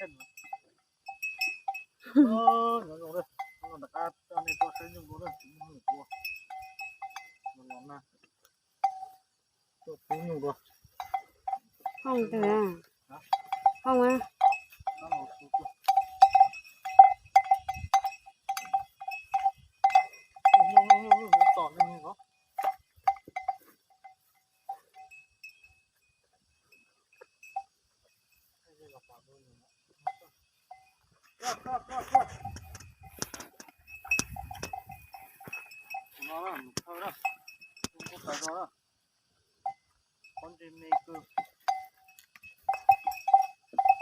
Nyob zoo, nyob zoo, rov qab coj nej tuaj saib nyuj dua na, nyuj dua. Los na, tuaj pub nyuj dua. Hoob twg? Hoob a. Pob ntseg me kawg.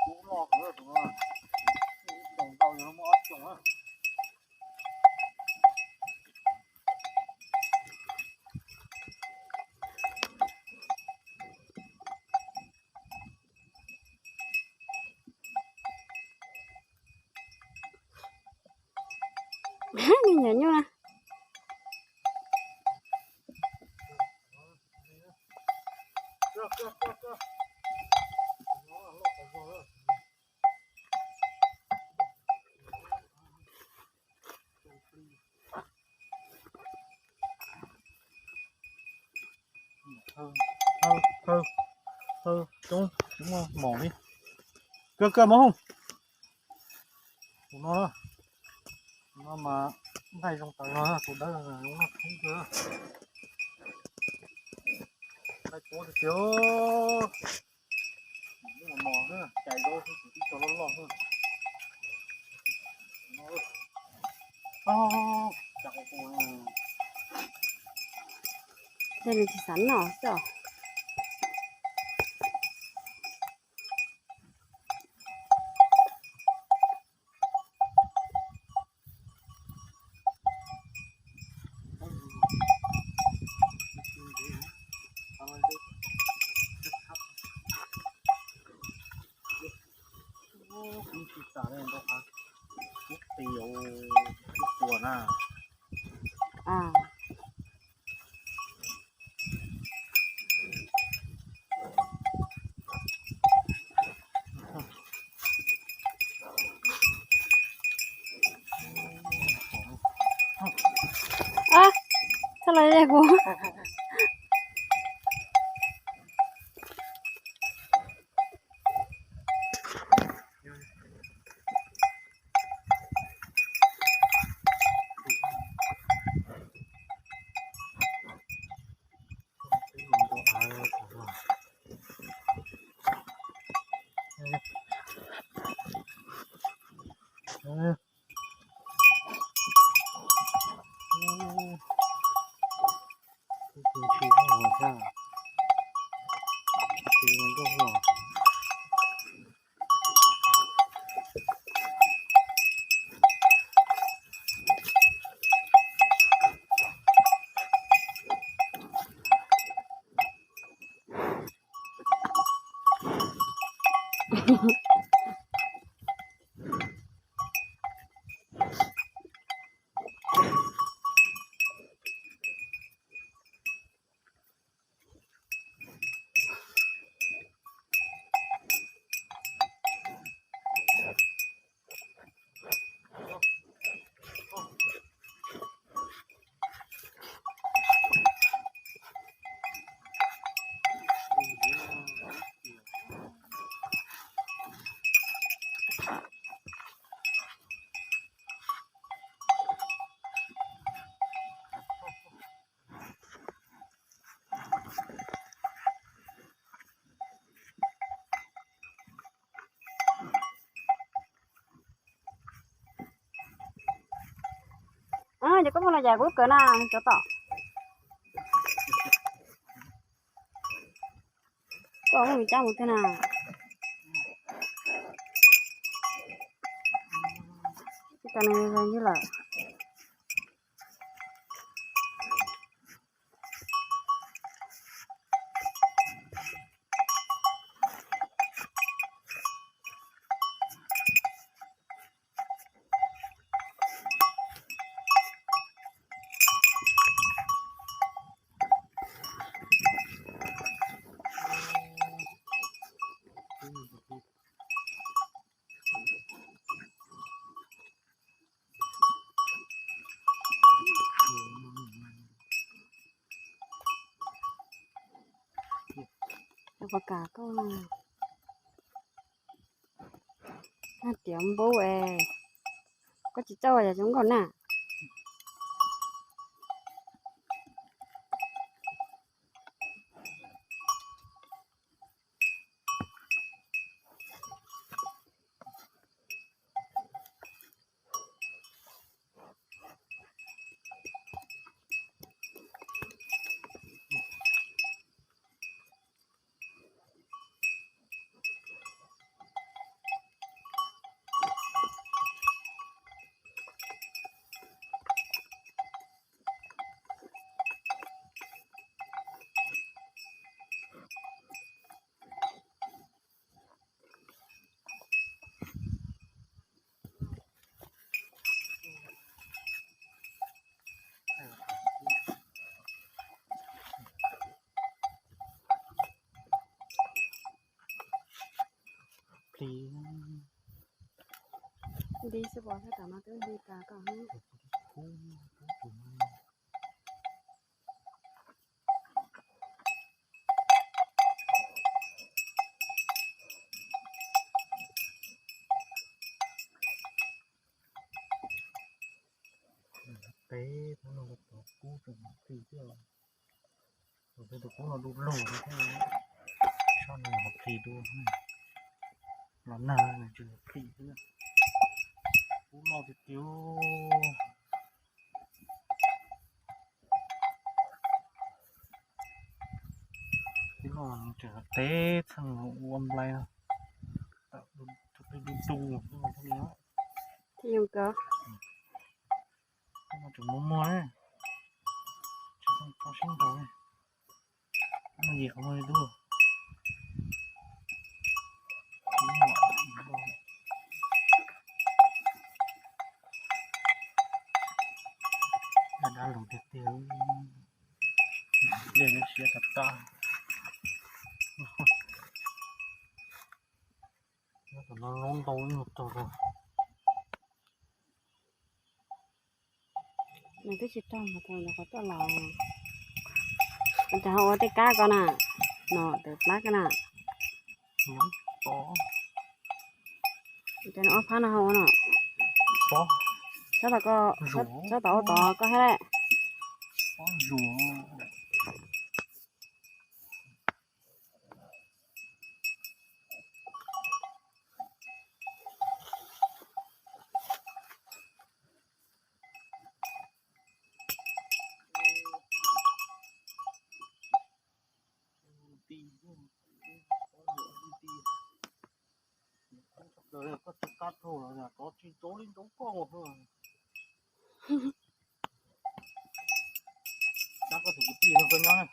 Kub loj kawg tus no. Ib xyoos ntau yog muaj ob xyoos na. Nws nyiam nyuj na. Thawj, thawj, thawj, coob, coob mos li. Kawg kawg mos hooj. Tus no, tus no mas nqaij zoo tawv no, tus dawb zoo noj thoob kawg. Nqaij tuab tiag tiag. Mos mos xwb, cais zaub xwb, tsis tib co loj loj xwb. Tej no tsis xav noj xwb os. Kub tsis tas li, kub qis, kub quas na. Txhob los ze kuv. Ces koj muaj los cas kuv kawm na, cov tom. Koj muaj cab mus twg na? Ib tag nws yog lawm. Pas kas koj, tiav npub es koj tsis txawj yog zoo nkauj na. Plis, nti xwb pom sab tom no twb nti tas koj. Teb thaum no tov kub tseem plis thiab. Tus kub no du lug thiab, sab no ho plis dua, los nag nws tseem plis thiab. Kub loj tiag tiag. Kub loj tseem teb txheej ua nplai no. Tus twg du du thiab. Tseem muag muag, tsis tau tso siab nkaus. Yim qhov muag li dub. Dab lug tiag tiag. Dej siab tag tag. Nyob tom no loob ntau ib nyuag tog. Nws twb tsis raug mas thaum ntawd qhov tuaj los. Cas ho ua tej kab ko na, no tus plab ko na. Cas no ob phab no ho ua no. Sab tom ko, sab tom ua tod koj thiab. Koj tsis kab rau los koj tsis tau li ntawd koj. Kab koj tus kwv tij no koj nyob na.